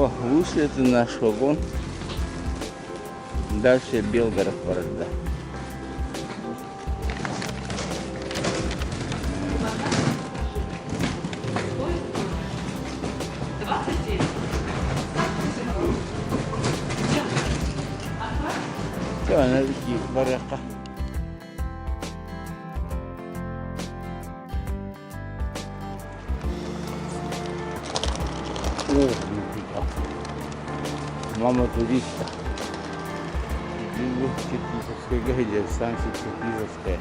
О, вышли это наш вагон. Дальше Белгород барда. Аны барыахха. О, Мама туриста. Черкизовская сидит, станция Черкизовская.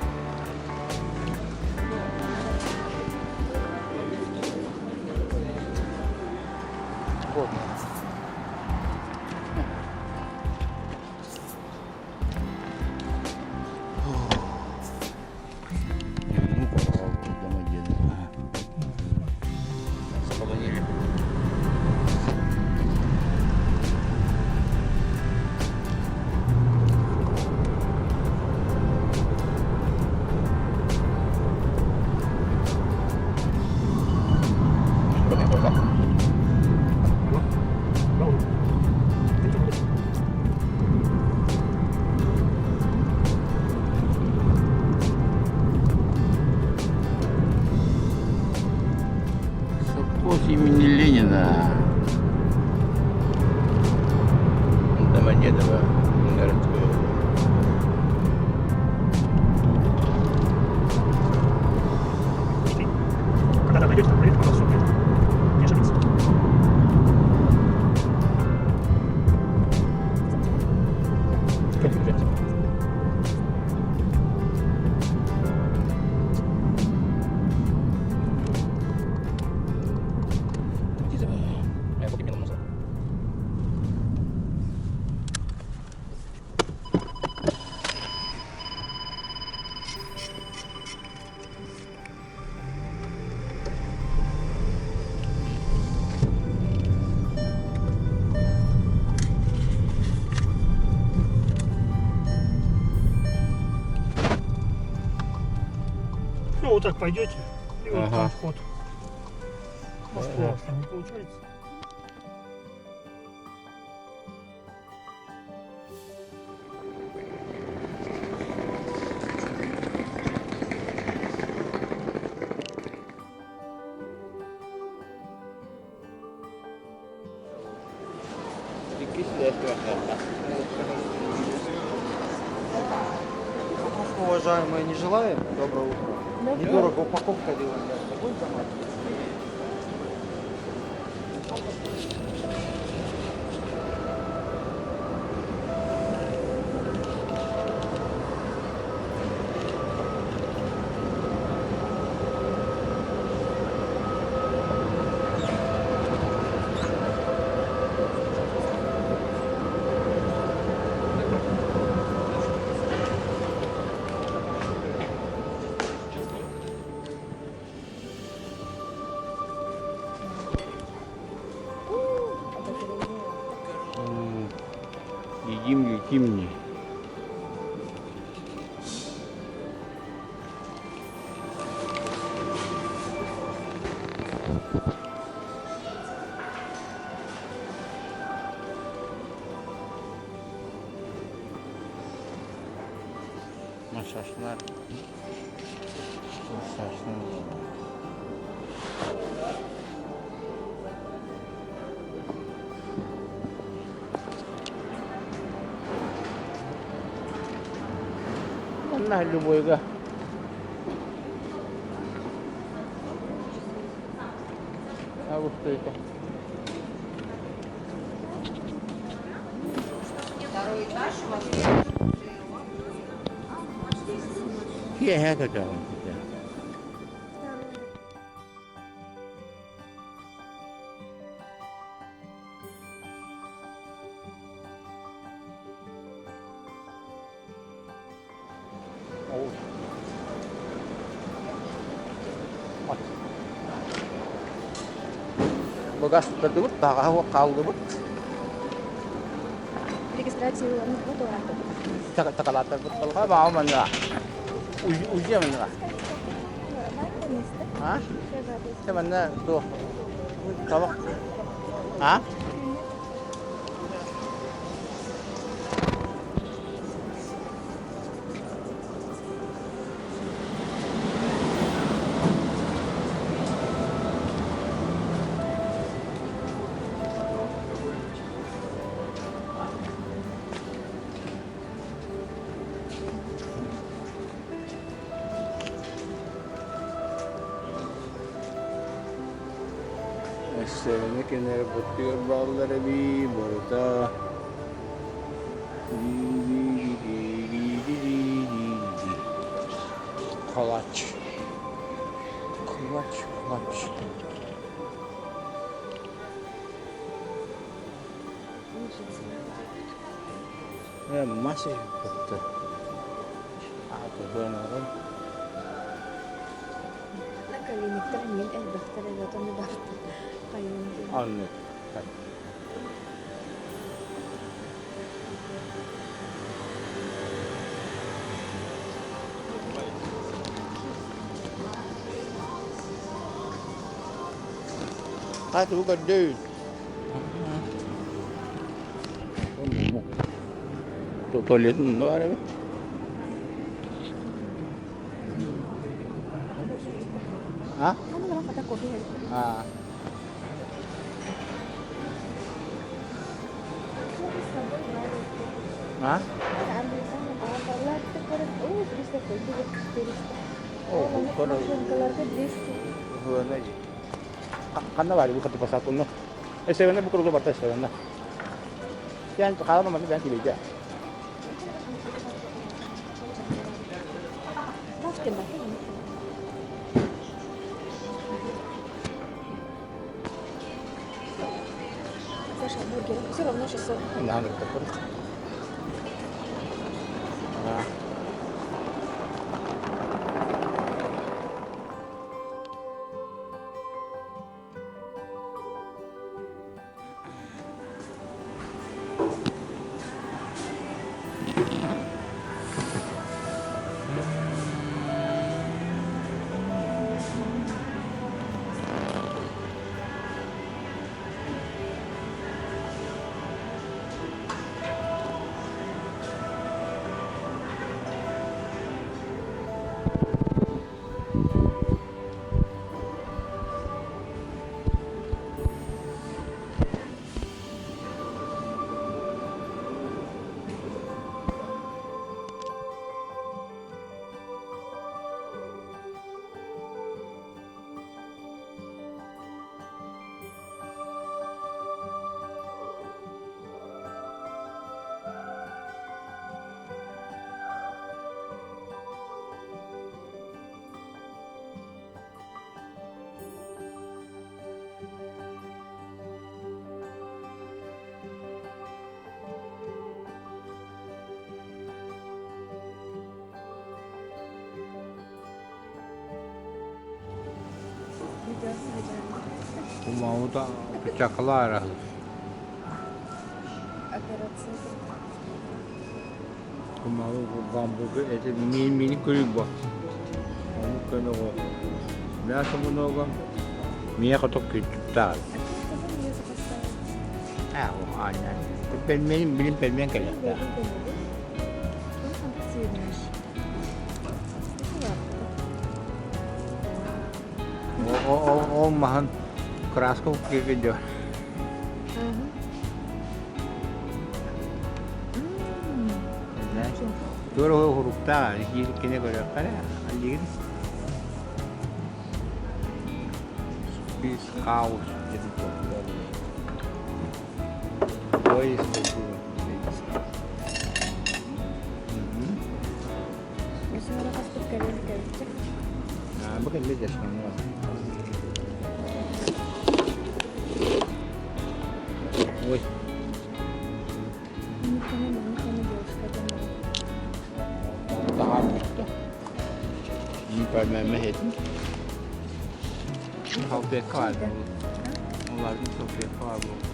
Вот. Совхоз имени Ленина. Домодедово городское. Когда дойдете, там проверьте, пожалуйста, не ошибиться. Ну, вот так пойдете, и вот Ага. там вход. Может, у вас там не получается. Упаковку, уважаемые, не желаем? Доброе утро. Недорого упаковка делаем. Будет замать? Едим летим Массажlar. Массажlar. Манна любойга. А вот что это? Киэһэ көтөҕүн ситэ. Богастардыбыт, таҕаһа хааллыбыт. Регистрация Такалаатарбыт балга баа манна. Уйя манна. А? Те манна то. Табак. А? Севене кинилэр быттыгар бааллар эбии барыта Калач. Калач, калач. Мас бытты. Наколенниктар мин элбэхтэр эбэтэ ону барыта хайыам диэн. Аннык. Хат уу көрдүүн. Туалетин бар эбит. А? А. А? Ханна баар бу хатыпасаат онно. Эсэвэнэ бу курдук барта эсэвэнэ. Ян хаалан манна бээн килейде. Саша, бургер. Все равно 600. Надо такой. А. Умаута пычаклара. Операция. Кумалы гамбургер это мини курыба. Onu көмөгө. Мясо много. Мия хоток күттар. А ты сказал, я запасаю. А, аня. Пельмень, билим пельмень кэлэ. О, о, о, махан краска киргидё. Тура хурукта, кине көрөккәре, алигин. Спис хаус. Ой, спасибо. Bakın ne diyorsun? Ой. Салфетка var. Onların салфетка var bu.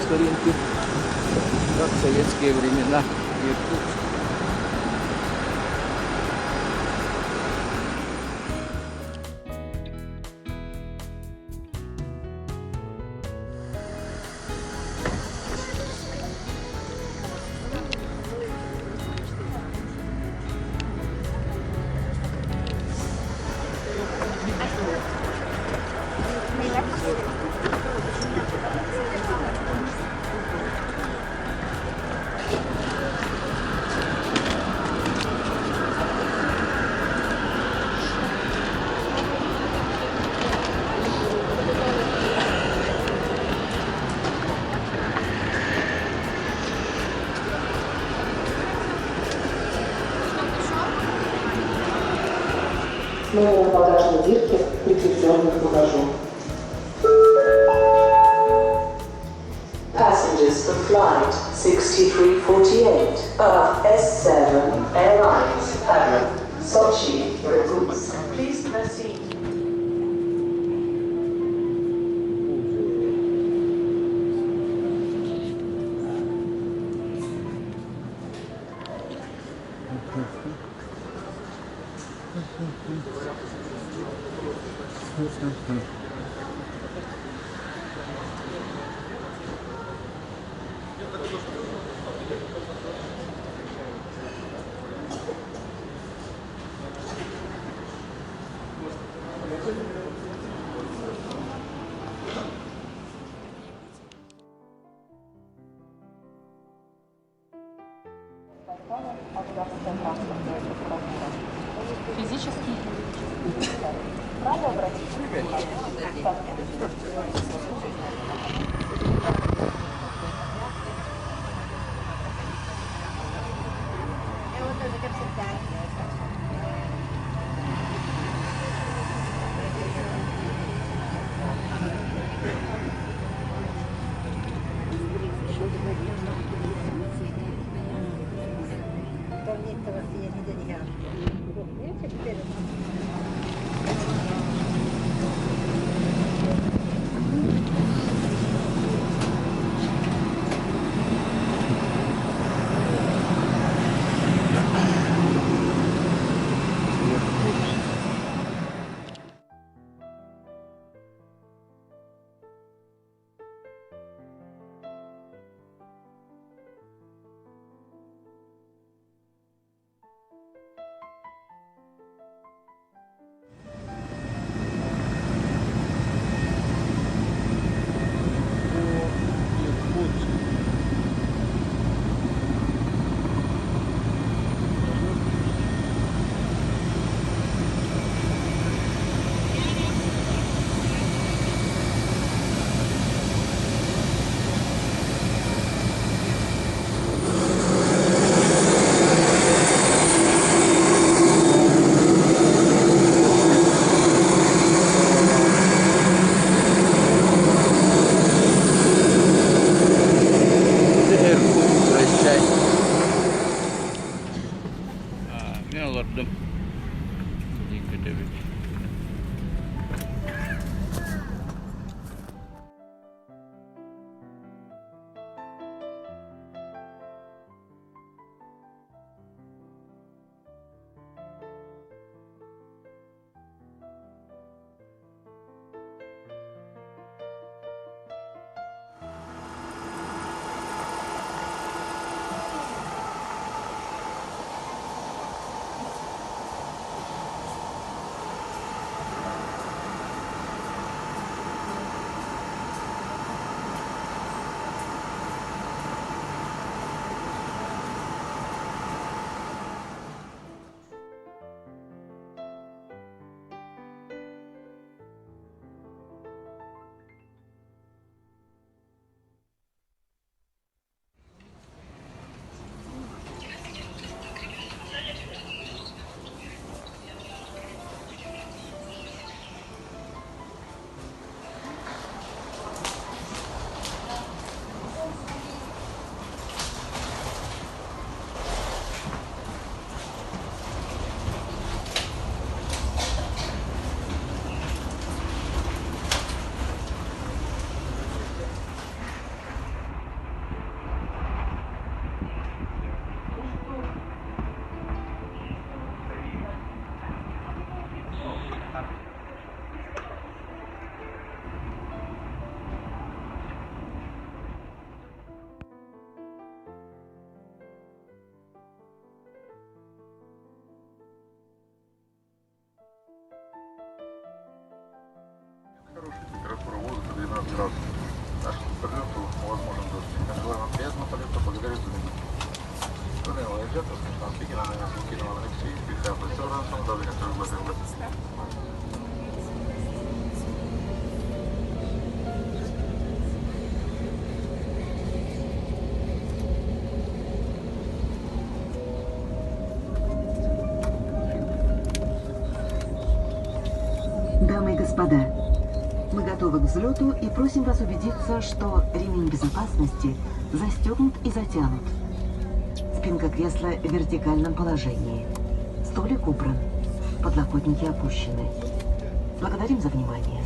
старинке, как в советские времена, Иркутск. Номер багажной бирки, прикрепленный к багажу. Passengers for flight 6348 of S7 Airlines, Sochi, Irkutsk. Please proceed. Иркутск. Иркутск, прощай. Мин олордум. Көтөбүт. Дамы и господа, мы готовы к взлету и просим вас убедиться, что ремень безопасности застегнут и затянут. Спинка кресла в вертикальном положении. Столик убран. Подлокотники опущены. Благодарим за внимание.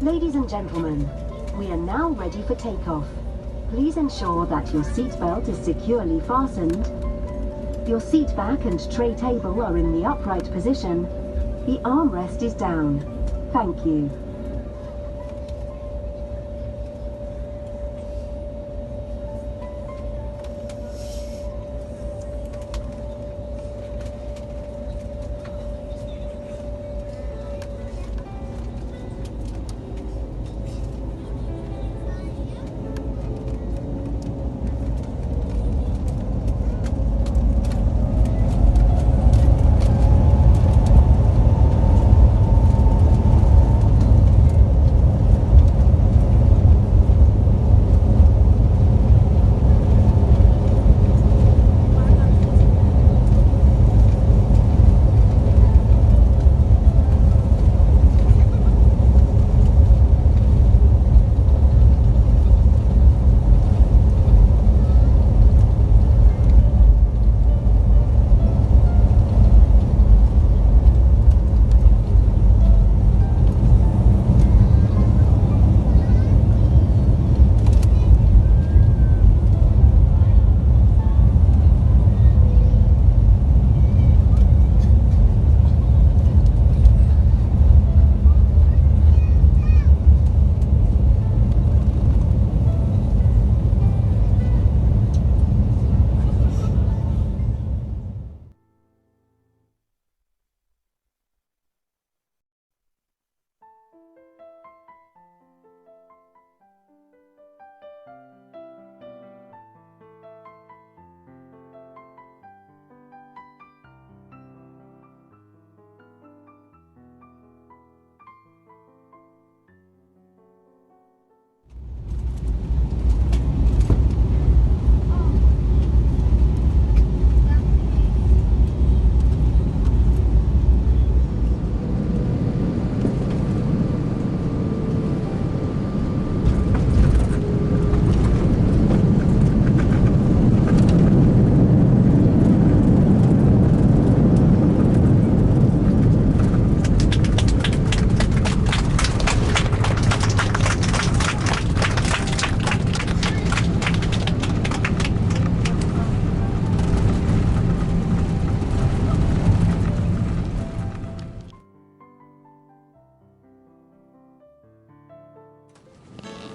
Ladies and gentlemen, we are now ready for takeoff. Please ensure that your seatbelt is securely fastened, your seat back and tray table are in the upright position, the armrest is down. Thank you.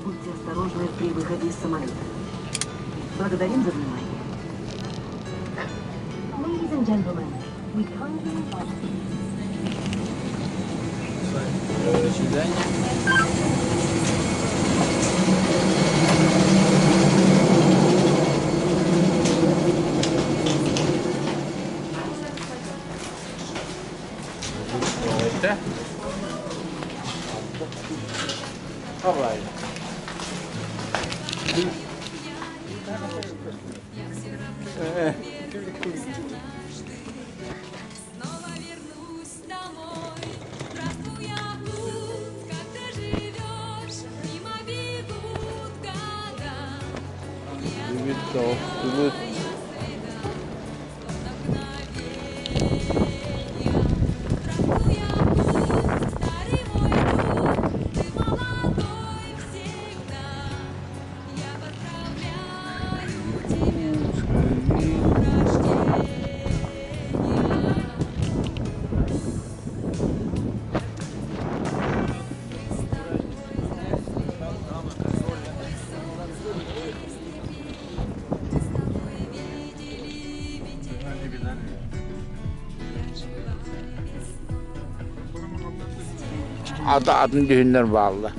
Будьте осторожны при выходе из самолета. Благодарим за внимание. Ladies and gentlemen, we kindly invite До свидания. Снова вернусь домой. Здравствуй, Якут, как ты живешь? Мимо бегут года. Не оставляя следа, словно мгновенья. Здравствуй, Якут, старый мой друг, ты молодой всегда. Я поздравляю тебя с днем рождения. Ата атын дьүһүннэр бааллар.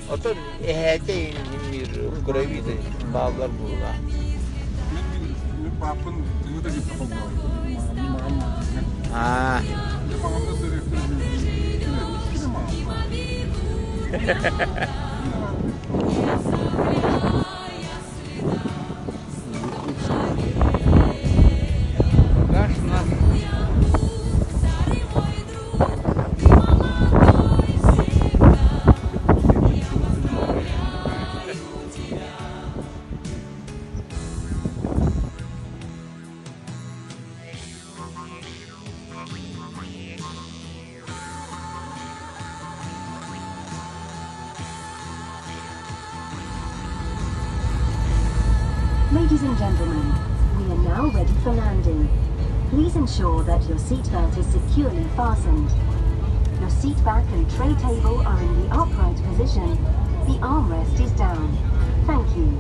Оттон эһээтэ мир крови бааллар буолла. Аа. Багаж наш. Ladies and gentlemen, we are now ready for landing. Please ensure that your seatbelt is securely fastened. Your seat back and tray table are in the upright position. The armrest is down. Thank you.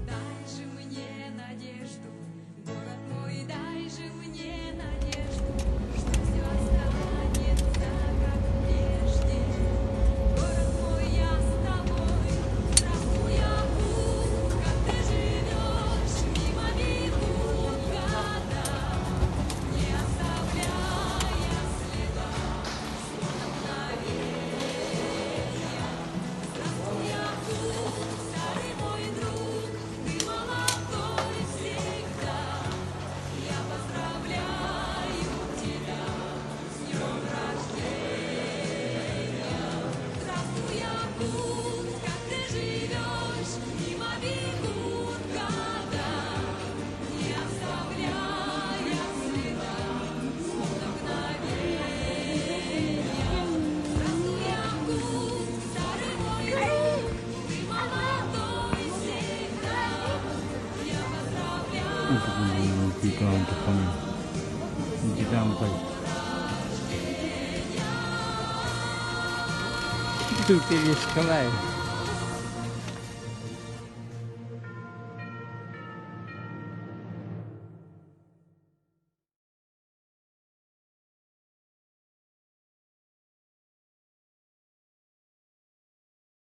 Дай же мне надежду, город мой, дай же мне надежду, что все останется как прежде. Город мой, я с тобой, здравствуй, Якут, как ты живешь, мимо бегут года, не оставляя следа, словно мгновенья. Здравствуй, Якут, старый мой друг, ты молодой всегда. Я поздравляю тебя с днем рождения. Здравствуй, Якут, как ты живешь, мимо бегут года, не оставляя следа, словно мгновенья. Здравствуй, Якут, старый мой друг, ты молодой всегда. Я поздравляю тебя. Тут перескалаем.